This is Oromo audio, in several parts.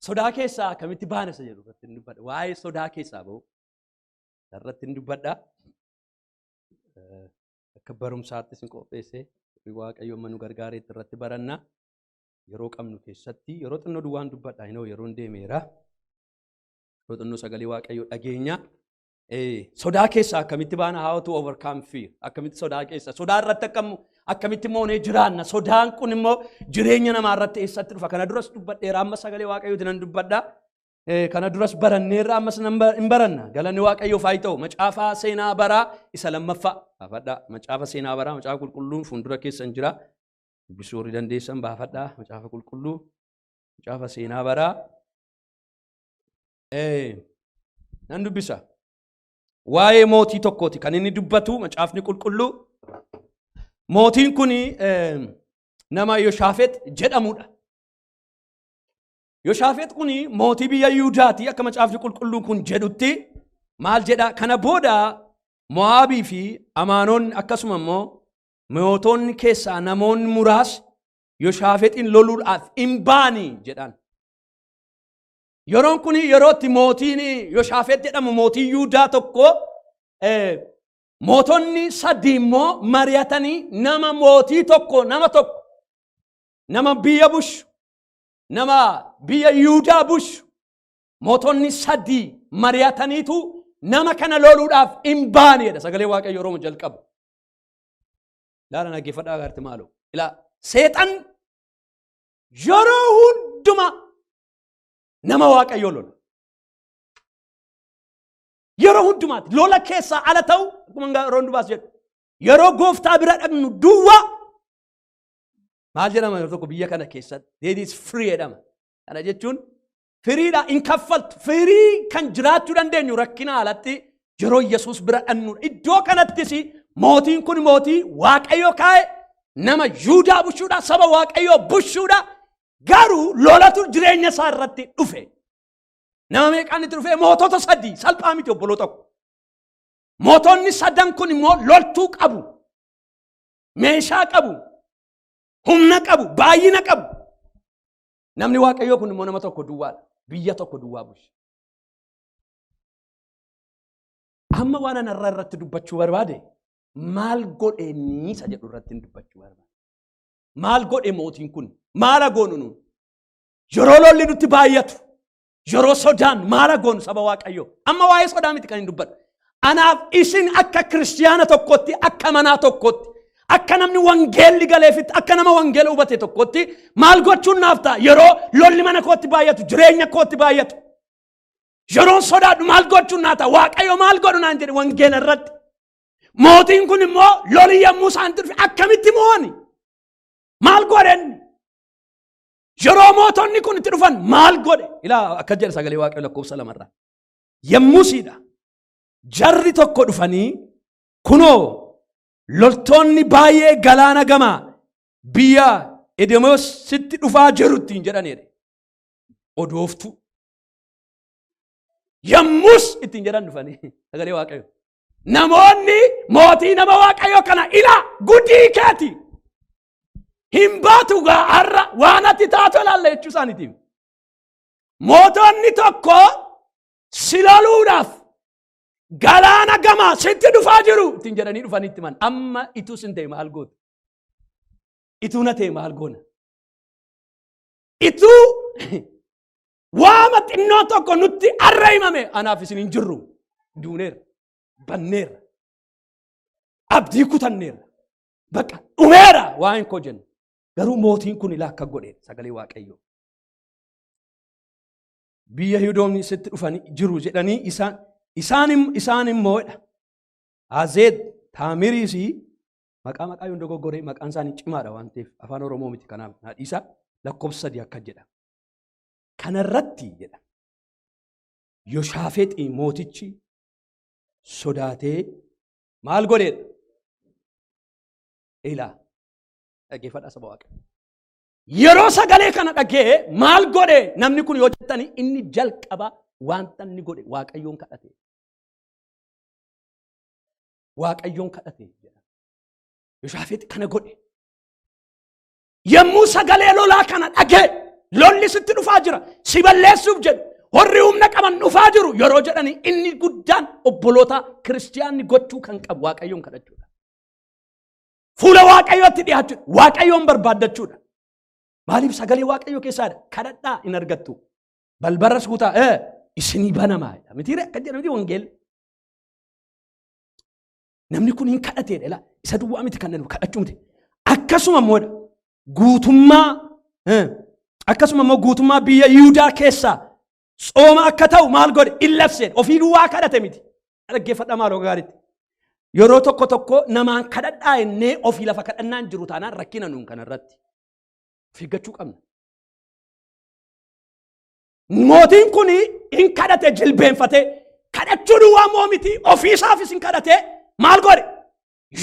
Sodaa keessaa akkamitti baana isa jedhu irratti hin dubbadha. Waa'ee sodaa keessaa ba'u irratti hin dubbadha. Akka barumsaatti isin qopheesse, Waaqayyo amma nu gargaareetti irratti baranna. Yeroo qabnu keessatti yeroo xinnoo duwwaan dubbadha. Inoo yeroon deemeera. Yeroo xinnoo sagalee Waaqayyoo dhageenya. Sodaa keessaa akkamitti baana? How to overcome fear. Akkamitti sodaa keessa, sodaa irratti akkamitti moonee jiraanna? Sodaan kun immoo jireenya namaa irratti eessatti dhufa? Kana duras dubbadheera, amma sagalee Waaqayyooti nan dubbadha. Kana duras baranneerra, ammas hin baranna. Galanni Waaqayyoof haa ta'u. Macaafa Seenaa Baraa isa lammaffaa baafadhaa. Macaafa Seenaa Baraa, Macaafa Qulqulluun fuuldura keessan jira. Dubbisuu warri dandeessan baafadhaa. Macaafa Qulqulluu, Macaafa Seenaa Baraa. Nan dubbisa. Waa'ee mootii tokkooti kan inni dubbatu Macaafni Qulqulluu. Mootiin kun nama Yoshaafet jedhamudha. Yoshaafet kun mootii biyya Yihudaati akka Macaafni Qulqulluun kun jedhutti. Maal jedha? Kana booda Mo'aabii fi Amaanonni, akkasuma immoo mootonni keessaa namoonni muraasni Yoshaafexin loluudhaaf hin baani jedhan. Yeroon kun yeroo itti mootiin Yoshaafet jedhamu, mootii Yihudaa tokko, mootonni sadii immoo mari'atanii nama mootii tokko, nama tokko, nama biyya bushu, nama biyya Yihudaa bushu, mootonni sadii mari'ataniitu nama kana loluudhaaf hin baanedha sagalee Waaqayyo yeroo jalqabu. Ilaala, dhaggeeffadhaa agarti maaloo. Ilaa, seexan yeroo hundumaa nama Waaqayyoo lola. Yeroo hundumaatti lola keessaa ala ta'u, akkuma yeroo hundumaas jedhu, yeroo gooftaa bira dhaqnu duwwaa maal jedhama? Yeroo tokko biyya kana keessatti "there is free" jedhama. Kana jechuun firiidha, hin kaffaltu. Firii kan jiraachuu dandeenyu rakkina alatti yeroo Yesuus bira dhannudha. Iddoo kanattis mootiin kun mootii Waaqayyo kaa'e, nama Yuudaa bushuudha, saba Waaqayyoo bushuudha. Garuu lolatu jireenya isaa irratti dhufe. Nama meeqaan itti dhufe? Mootota sadii. Salphaa miti, obboloo tokko. Mootonni sadan kun immoo loltuu qabu. Meeshaa qabu. Humna qabu. Baay'ina qabu. Namni Waaqayyoo kun immoo nama tokko duwwaadha. Biyya tokko duwwaa bulcha. Amma waan ana irratti dubbachuu barbaade, maal godhe inni isa jedhu irratti dubbachuu barbaade. Maal godhe mootiin kun? Maala goonu nuun? Yeroo lolli nutti baay'atu, yeroo sodaan, maala goonu, saba Waaqayyoo? Amma waa'ee sodaa miti kan hin dubbadhu. Anaaf isin akka kiristiyaana tokkotti, akka manaa tokkotti, akka namni wangeelli galeefitti, akka nama wangeela hubate tokkotti maal gochuun naaf ta'a? Yeroo lolli mana kootti baay'atu, jireenya kootti baay'atu, yeroon sodaadhu maal gochuun naa ta'a? Waaqayyo maal godhu naan jedhe wangeela irratti? Mootiin kun immoo loli yommuu isaan dhufe akkamitti mo'ani? Maal godhe inni? Yeroo mootonni kun itti dhufan maal godhe? Ilaa, akkas jedha sagalee Waaqayyo lakkoofsa 2rraa. Yommusiidha. Jarri tokko dhufanii, "Kunoo, loltoonni baay'ee galaana gamaa biyya Edomoositti dhufaa jiru" ittiin jedhaniidha. Odooftuu. Yommus ittiin jedhan dhufanii sagalee Waaqayyo. Namoonni mootii nama Waaqayyo kana, "Ilaa, gudii keeti. Hin baatu gaa, har'a waan ati taatu ilaalla" jechuu isaaniitiif. Mootonni tokko si loluudhaaf galaana gamaa sitti dhufaa jiru ittiin jedhanii dhufanii itti himan. Amma ituu sin ta'e maal goota? Ituu na ta'e maal goona? Ituu waama xinnoo tokko nutti arra himame, anaaf isin hin jirru. Duuneerra. Banneerra. Abdii kutanneerra. Bakka dhumeera waa'een koo jenna. Garuu mootiin kun ilaa akka godhe sagalee Waaqayyoo. Biyya Yihudoonni sitti dhufanii jiru jedhanii isaan immoo Azeet Taamiriis, maqaa yoon dogoggoree, maqaan isaanii cimaadha waan ta'eef, afaan Oromoo miti, kanaaf naa dhiisa. Lakkoofsa 3 akka jedha. Kanarratti jedha, Yoshaafeexi mootichi sodaatee maal godheedha? Ilaa, dhaggeeffadhaa, saba Waaqayyo. Yeroo sagalee kana dhagee maal godhe namni kun yoo jettani, inni jalqaba wanta inni godhe Waaqayyoon kadhate. Waaqayyoon kadhate jedha. Yoshaafeex kana godhe. Yommuu sagalee lolaa kana dhagee Lolli sitti dhufaa jira. Si balleessuuf jedhu. Warri humna qaban dhufaa jiru yeroo jedhanii inni guddaan obboloota kiristiyaanni gochuu kan qabu Waaqayyoon kadhachuudha. Fuula Waaqayyootti dhiyaachuudha. Waaqayyoon barbaaddachuudha. Maaliif sagalee Waaqayyoo keessaadha? Kadhadhaa hin argattu. Balbarras kutaa isinii banamaa. Mitiire akka jedhamti wangeelli. Namni kun hin kadhateedha. Ilaa isa duwwaa miti kan kadhachuu miti. Akkasuma immoo guutummaa akkasuma immoo guutummaa biyya Yihudaa keessaa tsooma akka ta'u maal godhe in labseen ofii duwwaa kadhate miti. Dhaggeeffadha maaloo gaariitti. Yeroo tokko tokko namaan kadhadhaa jennee ofii lafa kadhannaan jiru taanaan rakkina nuun kanarratti. Of eeggachuu qabna. Mootiin kun in kadhate jilbeenfatee kadhachuu duwwaa immoo miti ofii isaafis in kadhate maal godhe?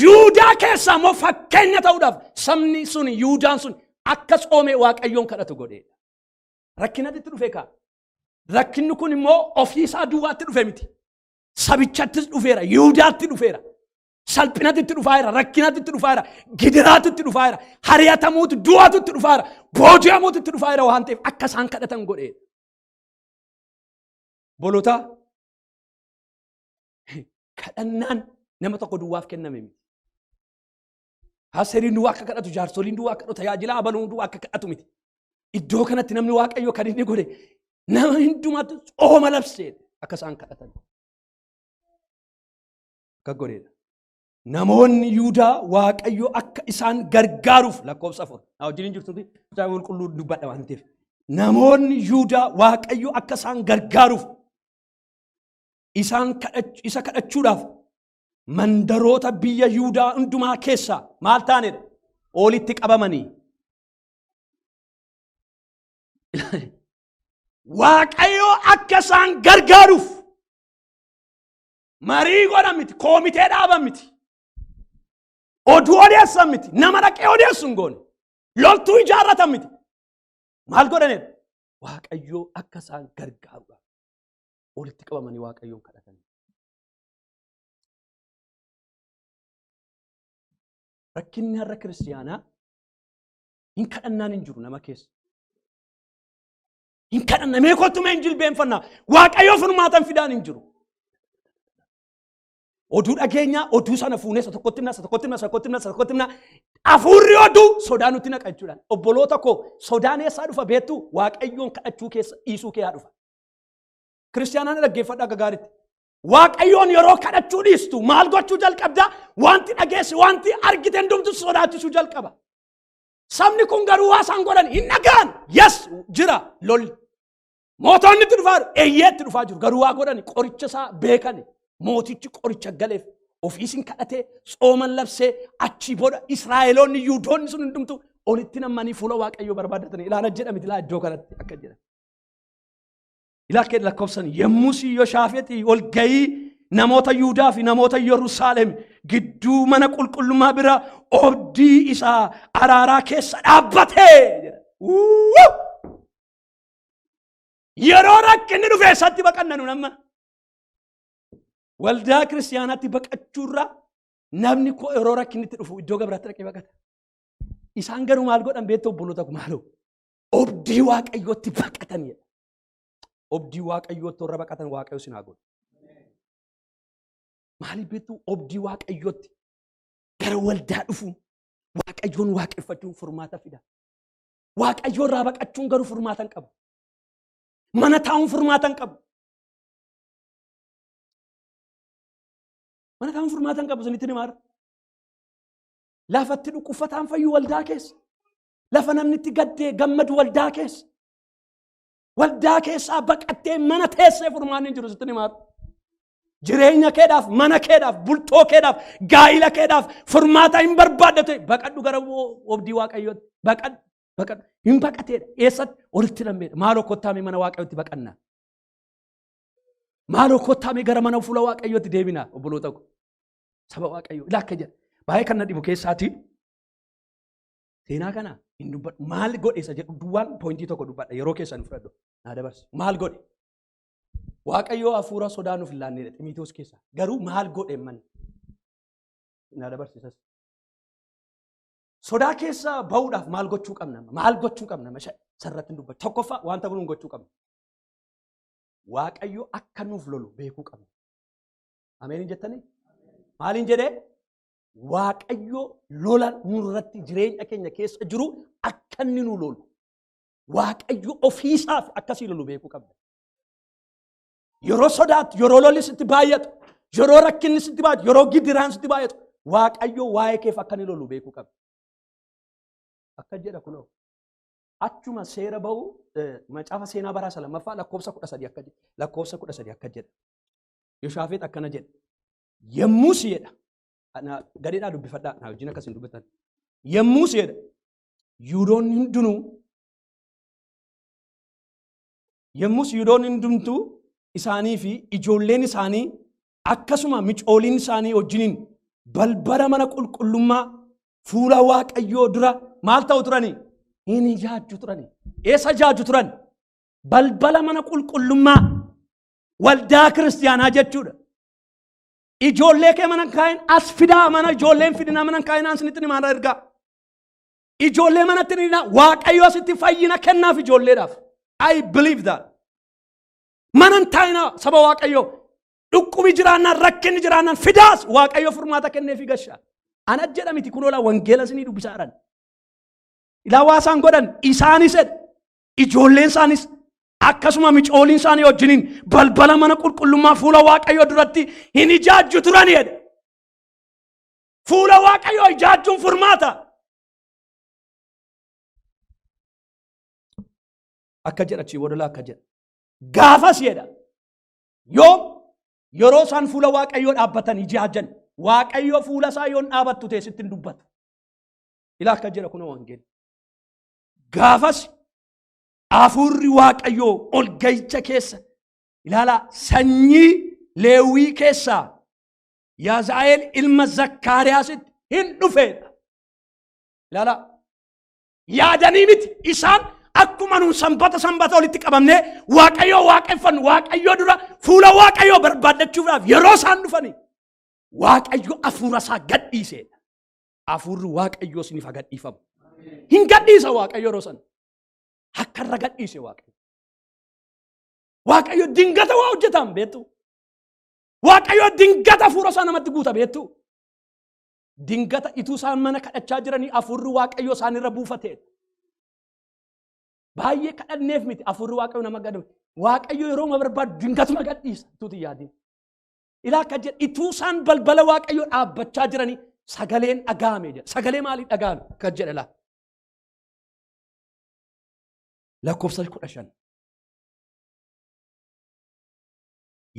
Yihudaa keessaa immoo fakkeenya ta'uudhaaf sabni sun Yihudaan sun akka tsoomee Waaqayyoon kadhatu godheedha. Rakkinatti itti dhufe kaa. Rakkinni kun immoo ofii isaa duwwaatti dhufe miti. Sabichattis dhufeera, Yihudaatti dhufeera. Salphinatti itti dhufaa jira, rakkinatti itti dhufaa jira, gidiraatti itti dhufaa jira, hariyatamuutu, du'atu itti dhufaa jira, booji'amuutu itti dhufaa jira waan ta'eef akka isaan kadhatan godheedha. Bolota kadhannaan nama tokko duwwaaf kenname miti. Haaseriin duwwaa akka kadhatu, jaarsoliin duwwaa akka kadhatu, tajaajila abaluun duwwaa akka kadhatu miti. Iddoo kanatti namni Waaqayyo kan inni godhe nama hundumaatti tsooma labsee akka isaan kadhatan. Akka godheedha. Namoonni Yihudaa Waaqayyo akka isaan gargaaruuf lakkoofsa 4. Na wajjin hin jirtu kitaaba qulqulluu dubbadha waan ta'eef. Namoonni Yihudaa Waaqayyo akka isaan gargaaruuf isaan isa kadhachuudhaaf mandaroota biyya Yihudaa hundumaa keessaa maal taanedha? Olitti qabamanii. Waaqayyo akka isaan gargaaruuf marii godhan miti, koomitee dhaaban miti, oduu odeessan miti, nama dhaqee odeessu hin goone, loltuu ijaarratan miti. Maal godhanidha? Waaqayyo akka isaan gargaaruudhaaf walitti qabamanii Waaqayyoon kadhatan. Rakkinni har'a kiristiyaanaa hin kadhannaan hin jiru nama keessa. Hin kadhanna mee kottu mee hin jilbeenfannaa Waaqayyoo furmaatan fidaan hin jiru. Oduu dhageenyaa oduu sana fuunee isa tokkotti himna isa tokkotti himna isa tokkotti himna isa tokkotti himna hafuurri oduu sodaa nutti naqa jechuudha. Obboloota koo sodaan eessaa dhufa beektu Waaqayyoon kadhachuu keessa dhiisuu kee haa dhufa. Kiristiyaanaan dhaggeeffadhaa akka gaariitti. Waaqayyoon yeroo kadhachuu dhiistu maal gochuu jalqabda? Wanti dhageesse wanti argite hundumtu sodaachisuu jalqaba. Sabni kun garuu waa isaan godhan hin dhaga'an. Yes jira lolli. Mootonni itti dhufaa jiru. Eeyyee itti dhufaa jiru. Garuu waa godhan qoricha isaa beekan. Mootichi qoricha galeef ofiisin kadhatee tsooman labsee achii booda Israa'eloonni Yihudoonni sun hundumtu olitti nammanii fuula Waaqayyoo barbaaddatanii ilaala jedhamti ilaa iddoo kanatti akka jedhan. Ilaa kee lakkoofsan yommus Yoshaafeexi ol ga'ii namoota Yihudaa fi namoota Yerusaalem gidduu mana qulqullummaa bira oobdii isaa araaraa keessa dhaabbatee jedha. Uuu! Yeroo rakkinni dhufe eessatti baqanna nun amma? Waldaa kiristiyaanaatti baqachuurra namni koo yeroo rakkinni itti dhufu iddoo gabiraatti dhaqee baqata. Isaan garuu maal godhan beektu obboloota koo maaloo? Obdii Waaqayyootti baqatanidha. Obdii Waaqayyootti warra baqatan Waaqayyo sin haa godhu. Maaliif beektu obdii Waaqayyootti gara waldaa dhufuun Waaqayyoon waaqeffachuun furmaata fida. Waaqayyoo irraa baqachuun garuu furmaata hin qabu. Mana taa'uun furmaata hin qabu. Mana taa'uun furmaata hin qabu isinitti himaara. Lafatti dhukkubfataan fayyu waldaa keessa. Lafa namni itti gaddee gammadu waldaa keessa. Waldaa keessaa baqattee mana teessee furmaanni hin jiru sitti himaara. Jireenya keedhaaf, mana keedhaaf, bultoo keedhaaf, gaa'ila keedhaaf furmaata hin barbaaddate baqadhu gara obdii Waaqayyootti. Baqadhu, baqadhu. Hin baqateedha. Eessatti? Olitti nammeedha. Maaloo kottaamee mana Waaqayyootti baqannaa. Maaloo kottaamee gara mana fuula Waaqayyootti deebinaa obboloota ko. Saba Waaqayyoo. Ilaa akka jedha. Baay'ee kan na dhibu keessaatii seenaa kana hin dubbadhu. Maal godhe isa jedhu duwwaan poointii tokko dubbadha. Yeroo keessan fudhadhu. Naa dabarsi. Maal godhe? Waaqayyoo hafuura sodaa nuuf hin laanneedha Ximiitoos keessa. Garuu maal godhe manni? Naa dabarsi isas. Sodaa keessa bahuudhaaf maal gochuu qabna? Maal gochuu qabna? Sarratti hin dubbatu. Tokkoffaa wanta kun gochuu qabna. Waaqayyo akka nuuf lolu beekuu qabna. Ameen hin jettanii? Maaliin jedhee? Waaqayyo lola nurratti jireenya keenya keessa jiru akka inni nu lolu. Waaqayyo ofiisaaf akkasii lolu beekuu qabna. Yeroo sodaattu, yeroo lolli sitti baay'atu, yeroo rakkinni sitti baay'atu, yeroo gidiraan sitti baay'atu, Waaqayyo waa'ee keef akka inni lolu beekuu qabna. Akka jedha kunoo. Achuma seera ba'u macaafa seenaa baraa isa lammaffaa lakkoofsa 13 akka jedha. Lakkoofsa 13 akka jedha. Yoshaafeet akkana jedha. Yemmus jedha. Gadeedhaa dubbifadhaa. Na wajjin akkas hin dubbatan. Yemmus jedha. Yihudoonni hundinuu yemmus Yihudoonni hundumtuu isaanii fi ijoolleen isaanii akkasuma micooliin isaanii wajjiniin balbala mana qulqullummaa fuula Waaqayyoo dura maal ta'u turani? Hin ijaajju turani. Eessa ijaajju turan? Balbala mana qulqullummaa waldaa kiristiyaanaa jechuudha. Ijoollee kee mana hin kaa'in as fidaa mana ijoolleen fidinaa mana hin kaa'inaa isinitti himaa ergaa. Ijoollee manatti hin fidinaa Waaqayyo asitti fayyina kennaaf ijoolleedhaaf. I believe that. Mana hin taa'inaa saba Waaqayyoo. Dhukkubi jiraannaan rakkinni jiraannaan fidaas Waaqayyo furmaata kenneefi gasha. Ana jedha miti kun oolaa wangeela isinii dubbisaa jiran. Ilaa waa isaan godhan isaanis jedha. Ijoolleen isaanis akkasuma micooliin isaanii wajjiniin balbala mana qulqullummaa fuula Waaqayyoo duratti hin ijaajju turan jedhe. Fuula Waaqayyoo ijaajjuun furmaata. Akka jedha achii booda akka jedha. Gaafas jedha. Yoom yeroo isaan fuula Waaqayyoo dhaabbatan ijaajjan Waaqayyoo fuula isaa yoon dhaabattu ta'e sitti hin dubbatu. Ilaa akka jedha kunoo wangeelli. Gaafas hafuurri Waaqayyoo ol ga'icha keessa ilaalaa sanyii Leewwii keessaa Yaazaa'eel ilma Zakkaariyaasitti hin dhufeedha. Ilaalaa yaadanii miti isaan akkuma nuun sanbata sanbata walitti qabamnee Waaqayyoo waaqeffannu Waaqayyoo dura fuula Waaqayyoo barbaaddachuudhaaf yeroo isaan dhufanii Waaqayyo hafuura isaa gadhiiseedha. Hafuurri Waaqayyoo isiniif haa gadhiifamu. Hin gadhiisa Waaqayyo yeroo sana. Akka irra gadhiise Waaqayyo. Waaqayyo dingata waa hojjetaan beektu. Waaqayyo dingata hafuura isaa namatti guuta beektu. Dingata ituu isaan mana kadhachaa jiranii hafuurri Waaqayyoo isaan irra buufateedha. Baay'ee kadhanneef miti hafuurri Waaqayyoo nama gadu. Waaqayyo yeroo ma barbaadu dingatuma gadhiisa ituuti yaadin. Ilaa akka jedhe ituu isaan balbala Waaqayyoo dhaabbachaa jiranii sagaleen dhaga'ame jedha. Sagalee maalii dhaga'ame akka jedhe laa. Lakkoofsa 15.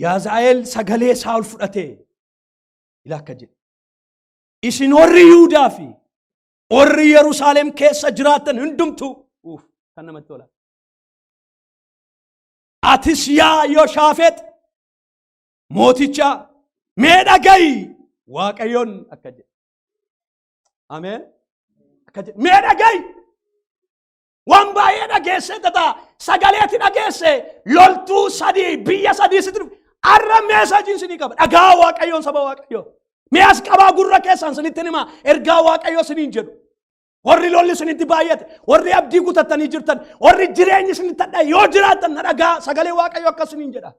Yaazaa'eel sagalee isaa ol fudhatee ilaa akka jedhe. Isin warri Yihudaa fi warri Yerusaalem keessa jiraattan hundumtuu uuf kan namatti tola. Atis yaa Yoshaafex mooticha mee dhaga'i Waaqayyoon akka jedhe. Ameen. Akka jedhe mee dhaga'i. Waan baay'ee dhageessee tataa sagalee ati dhageesse loltuu sadii biyya sadii sitti dhufe arra meesaajiin sinii qaba dhagaa Waaqayyoon saba Waaqayyoo. Mee as qabaa gurra keessaan sinitti himaa ergaa Waaqayyoo siniin jedhu. Warri lolli isinitti baay'ate, warri abdii kutattanii jirtan, warri jireenyi isinitti hadhaa'e yoo jiraattan na dhagaa sagalee Waaqayyoo akka isiniin jedha.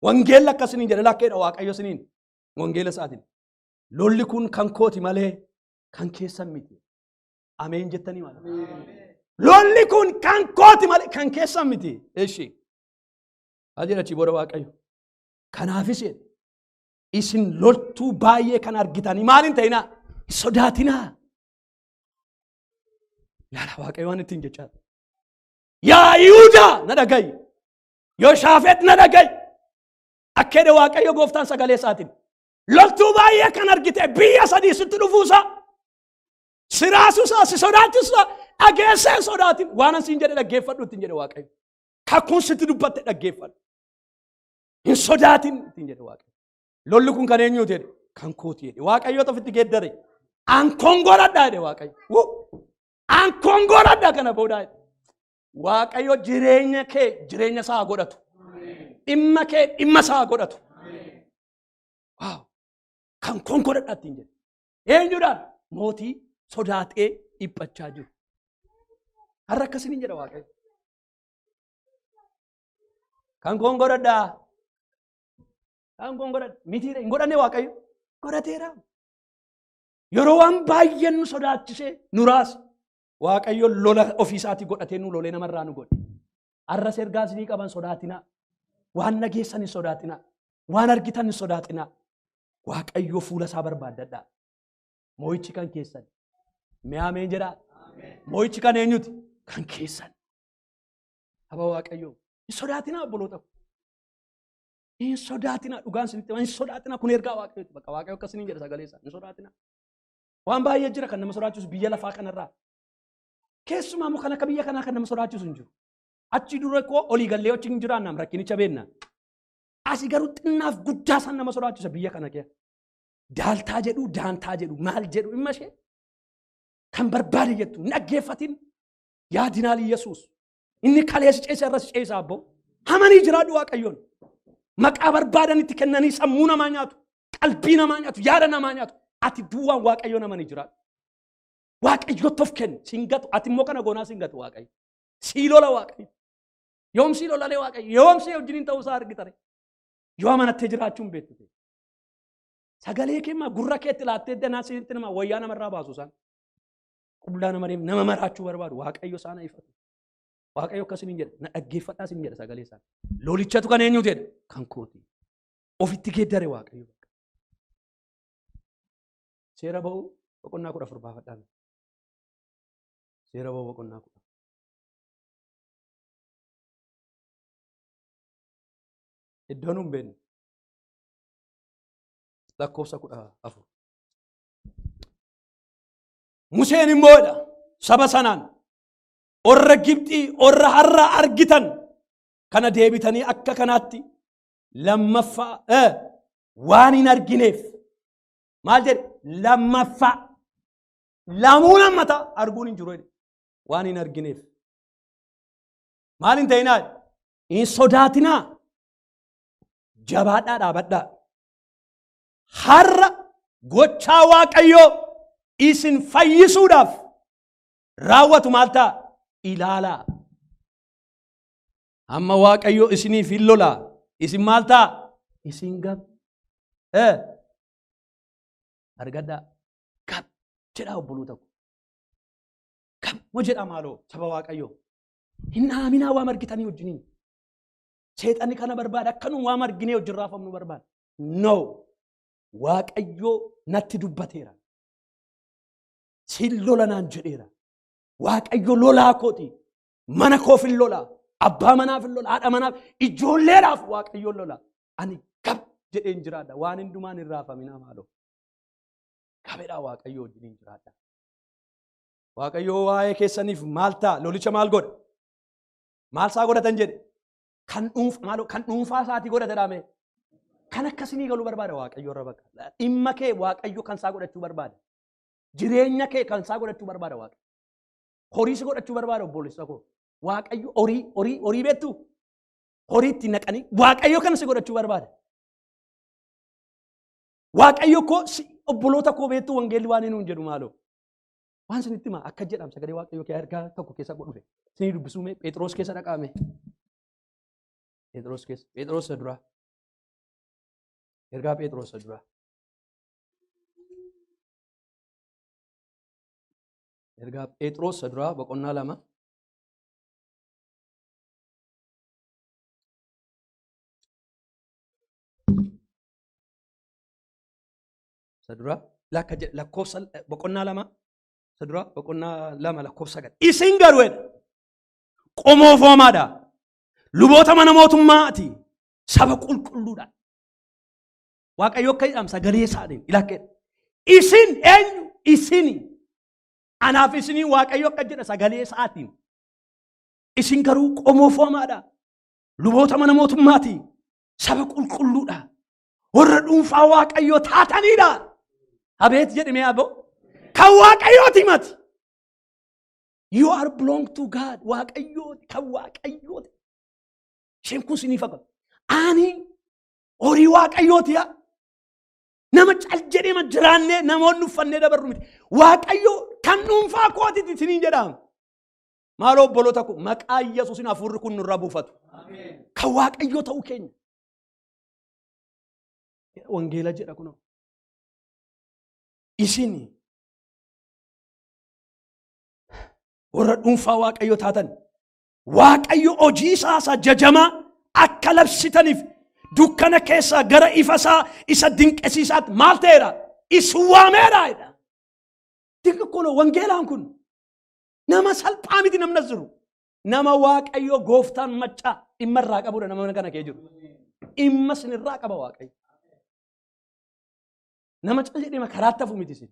Wangeelli akka isiniin jedha lakkeedha Waaqayyo isiniin wangeela isaatiin. Lolli kun kan kooti malee kan keessan miti. Ameen jettanii maal? Lolli kun kan kooti malee kan keessan miti. Eshi. Maal jedha achii booda Waaqayyo? Kanaafis jedhe isin loltuu baay'ee kan argitanii maal hin ta'inaa? Hin sodaatinaa. Ilaala Waaqayyo waan ittiin jechaa. Yaa Yihudaa na dhaga'i. Yoshaafeet na dhaga'i. Akka jedhe Waaqayyo gooftaan sagalee isaatiin. Loltuu baay'ee kan argite biyya sadii sitti dhufuusaa si raasuusaa si sodaachisuusaa dhageessee hin sodaatin waan an siin jedhe dhaggeeffadhu ittiin jedhe Waaqayyo. Kakuun sitti dubbatte dhaggeeffadhu. Hin sodaatin ittiin jedhe Waaqayyo. Lolli kun kan eenyuuti jedhe? Kan kooti jedhe. Waaqayyoota ofitti geeddare. An kongoradha jedhe Waaqayyo. Wuu! An kongoradha kana boodaa jedhe. Waaqayyo jireenya kee jireenya isaa haa godhatu. Dhimma kee dhimma isaa haa godhatu. Waaw! Kan kongoradha ittiin jedhe. Eenyuudhaan? Mootii sodaatee dhiphachaa jiru. Har'a akkasiniin jedha Waaqayyo. Kan koon godhadhaa. Kan koon godhadha. Mitiidha hin godhanne Waaqayyo. Godhateera. Yeroo waan baay'een nu sodaachisee nu raase. Waaqayyo lola ofiisaatii godhatee nu lolee namarraa nu godhe. Har'as ergaa isinii qaban sodaatinaa. Waan dhageessan hin sodaatinaa. Waan argitan hin sodaatinaa. Waaqayyo fuula isaa barbaaddadhaa. Moo'ichi kan keessan. Mee ameen jedhaa. Moo'ichi kan eenyuti? Kan keessan. Saba Waaqayyoo. Hin sodaatinaa obboloota ko. Hin sodaatinaa dhugaan isinitti hin sodaatinaa kun ergaa Waaqayyooti. Bakka Waaqayyo akkas isiniin jedha sagalee isaa. Hin sodaatinaa. Waan baay'ee jira kan nama sodaachisu biyya lafaa kanarraa. Keessumaa immoo kan akka biyya kanaa kan nama sodaachisu hin jiru. Achi dura koo olii gallee achi hin jiraannaam rakkinicha beekna. Asi garuu xinnaaf guddaa san nama sodaachisa biyya kana keessa. Daaltaa jedhu daantaa jedhu maal jedhu dhimma ishee kan barbaade jettu hin dhaggeeffatin yaadinaal Yesuus. Inni kaleessa ceesa irras ceesa abboo. Hamanii jiraadhu Waaqayyoon. Maqaa barbaadan itti kennanii sammuu namaa nyaatu, qalbii namaa nyaatu, yaada namaa nyaatu. Ati duwwaan Waaqayyoon amanii jiraadhu. Waaqayyotti of kenni siin gatu ati immoo kana goonaa siin gatu Waaqayyo. Sii lola Waaqayyo. Yoom sii lolalee Waaqayyo yoom sii wajjiniin ta'uu isaa argitare. Yoo amanattee jiraachuu hin beektu ta'e. Sagalee kee maa gurra keetti laattee danaa sitti nama wayyaa namarraa baasu isaan. Qullaa nama deemu nama maraachuu barbaadu Waaqayyo isaan ifatu. Waaqayyo akkas hin jedha na dhaggeeffadhaa sin jedha sagalee isaa. Lolichatu kan eenyuti jedha kan kooti. Ofitti geeddare Waaqayyo. Seera ba'uu boqonnaa 14 baafadhaa. Seera ba'uu boqonnaa 14. Iddoo nu hin beekne. Lakkoofsa 14. Museen immoo jedha saba sanaan orra Gibxii orra har'a argitan kana deebitanii akka kanaatti lammaffaa waan hin argineef maal jedhe lammaffaa lamuu lammata arguun hin jiru jedhe waan hin argineef maal hin ta'inaa hin sodaatinaa jabaadhaa dhaabadhaa har'a gochaa Waaqayyoo isin fayyisuudhaaf raawwatu maal ta'a ilaalaa amma Waaqayyo isiniif hin lolaa isin maal ta'a isin gab argadhaa gab jedhaa obboloota ko gab moo jedhaa maaloo saba Waaqayyoo hin dhaaminaa waan argitanii wajjiniin seexanni kana barbaada akka nu waan arginee wajjin raafamnu barbaada no Waaqayyo natti dubbateera sin lola naan jedheera Waaqayyo lolaa kooti mana koof hin lola abbaa manaaf hin lola haadha manaaf ijoolleedhaaf Waaqayyo lola ani gab jedheen jiraadha waan hundumaan hin raafaminaa maaloo gabedhaa Waaqayyo wajjiniin jiraadha Waaqayyo waa'ee keessaniif maal ta'a lolicha maal godha maal isaa godhatan jedhe kan dhuunfa maaloo kan dhuunfaa isaatii godhate dhaame kan akkasinii galuu barbaada Waaqayyo irra bakka dhimma kee Waaqayyo kan isaa godhachuu barbaada jireenya kee kan isaa godhachuu barbaada Waaqayyo horii si godhachuu barbaada obboleessa koo Waaqayyo horii horii horii beektu horii itti naqanii Waaqayyo kana si godhachuu barbaada Waaqayyo koo obboloota koo beektu wangeelli waan inni nuun jedhu maaloo waan isinitti himaa akka jedham sagalee Waaqayyo kee ergaa tokko keessa godhufe isinii dubbisuu mee Phexros keessa dhaqaame Phexros keessa Phexros isa duraa ergaa Phexros isa duraa ergaa Phexros isa duraa boqonnaa 2 isa duraa lakka jedha lakkoofsa boqonnaa 2 isa duraa boqonnaa 2 lakkoofsa 9 isin garuu jedha qomoo foomaadha luboota mana mootummaati saba qulqulluudha Waaqayyo akka jedhamu sagalee isaatiin ilakkeedha isin eenyu isini anaaf isinii Waaqayyo akka jedha sagalee isaatiin isin garuu qomoo foomaadha luboota mana mootummaati saba qulqulluudha warra dhuunfaa Waaqayyoo taataniidha. Abeet jedhime aboo. Kan Waaqayyooti mati. You are belong to God. Waaqayyooti kan Waaqayyooti. Isheen kun sinii fakkaatu. Ani horii Waaqayyooti yaa. Nama cal jedhee ma jiraannee namoonni uffannee dabarru miti. Waaqayyo kan dhuunfaa kootiti siniin jedhaama. Maaloo obboloota koo maqaa Yesuusin hafuurri kun nurraa buufatu. Kan Waaqayyoo ta'uu keenya. Wangeela jedha kunoo. Isin warra dhuunfaa Waaqayyoo taatan Waaqayyo hojii isaa isa jajamaa akka labsitaniif dukkana keessaa gara ifa isaa isa dinqisiisaatti maal ta'eera? Isin waameera jedha. Dinqi kun wangeelaan kun nama salphaa miti namni as jiru. Nama Waaqayyo gooftaan maccaa dhimma irraa qabudha nama kana kee jiru. Dhimma isinirraa qaba Waaqayyo. Nama cal jedhee karaatti hafu miti isin.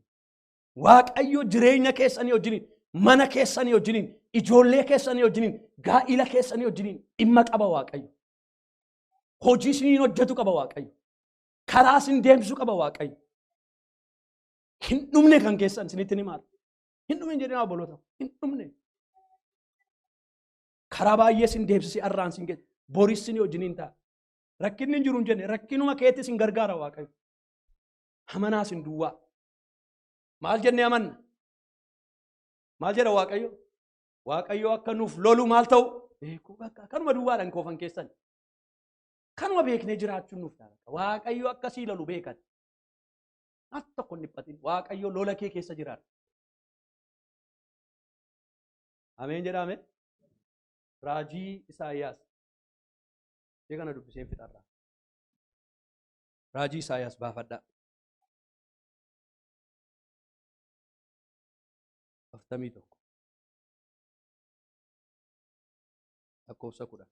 Waaqayyo jireenya keessanii wajjiniin, mana keessanii wajjiniin, ijoollee keessanii wajjiniin, gaa'ila keessanii wajjiniin dhimma qaba Waaqayyo. Hojii isiniin hojjetu qaba Waaqayyo. Karaa isin deemsisu qaba Waaqayyo. Hin dhumne kan keessan isinitti ni maala. Hin dhumne jedhee obboloota. Hin dhumne. Karaa baay'ee isin deemsisee arraan isin geesse. Boris isin wajjiniin ta'a. Rakkinni hin jiru hin jenne rakkinuma keetti isin gargaara Waaqayyo. Amanaa isin duwwaa. Maal jennee amanna? Maal jedha Waaqayyo? Waaqayyo akka nuuf lolu maal ta'u? Beekuu bakka kanuma duwwaadhaan koofan keessan. Kanuma beeknee jiraachuun nuuf ta'a. Waaqayyo akka sii lolu beekan. Al tokko hin dhiphatin. Waaqayyo lola kee keessa jiraata. Ameen jedhaa ameen. Raajii Isaayyaas. Ishee kana dubbiseen fixarra. Raajii Isaayyaas baafadhaa. 41. Lakkoofsa 10.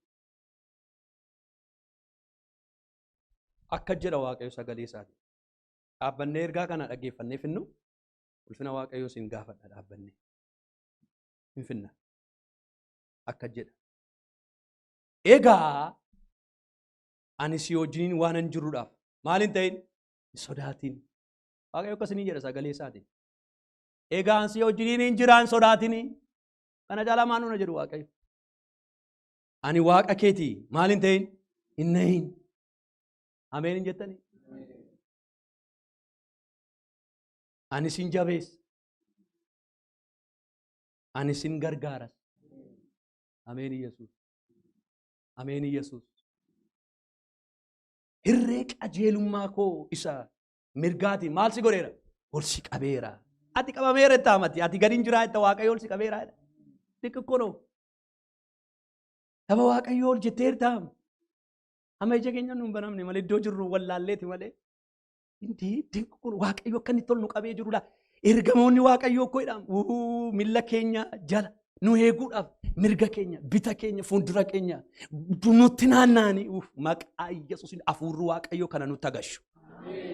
Akka jedha Waaqayyo sagalee isaati. Dhaabbannee ergaa kana dhaggeeffannee finnu ulfina Waaqayyoo isin gaafadha dhaabbannee. Hin finna. Akka jedha. Egaa ani si wajjiniin waanan jiruudhaaf maal hin ta'in hin sodaatin. Waaqayyo akkasiniin jedha sagalee isaatiin. Egaa ani si wajjiniin hin jira hin sodaatini. Kana caalaa maal nuna jedhu Waaqayyo. Ani Waaqa keeti maal hin ta'in hin nahin. Ameen hin jettanii? Ani sin jabeessa. Ani sin gargaaras. Ameen Yesuus. Ameen Yesuus. Hirree qajeelummaa koo isa mirgaatiin maal si godheera? Ol si qabeera. Ati qabameera itti amati. Ati gadi hin jiraa itti Waaqayyo ol si qabeera. Xixiqqoo noo. Saba Waaqayyoo ol jetteerta. Amma ija keenya nu hin banamne malee iddoo jirru wallaalleeti malee. Indii dinqi kun Waaqayyo akka inni tol nu qabee jirudha. Ergamoonni Waaqayyoo koo jedhamu milla keenya jala nu eeguudhaaf mirga keenya bita keenya fuuldura keenya nutti naanna'anii maqaa Yesuusiin hafuurri Waaqayyoo kana nutti agashu.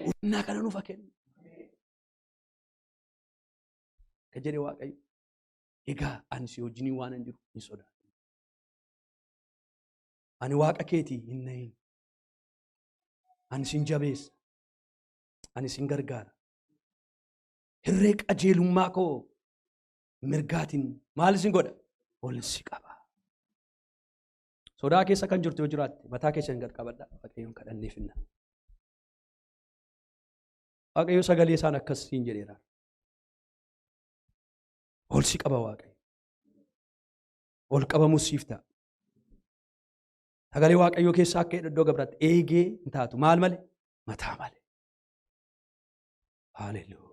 Humnaa kana nuuf haa kennu. Akka jedhe Waaqayyo. Egaa ani si wajjiniin waan hin jiru hin sodaadhu. Ani Waaqa keetii hin nahin. Ani sin jabeessa. Ani sin gargaara. Hirree qajeelummaa koo mirgaatiin maal isin godha? Ol si qaba. Sodaa keessa kan jirtu yoo jiraatte mataa keessan gad qabadha. Waaqayyoon kadhannee finna. Waaqayyo sagalee isaan akkas siin jedheera. Ol si qaba Waaqayyo. Ol qabamus siif ta'a. Sagalee Waaqayyoo keessaa akka jedhu iddoo gabraatti eegee hin taatu. Maal malee? Mataa malee. Haaleluu.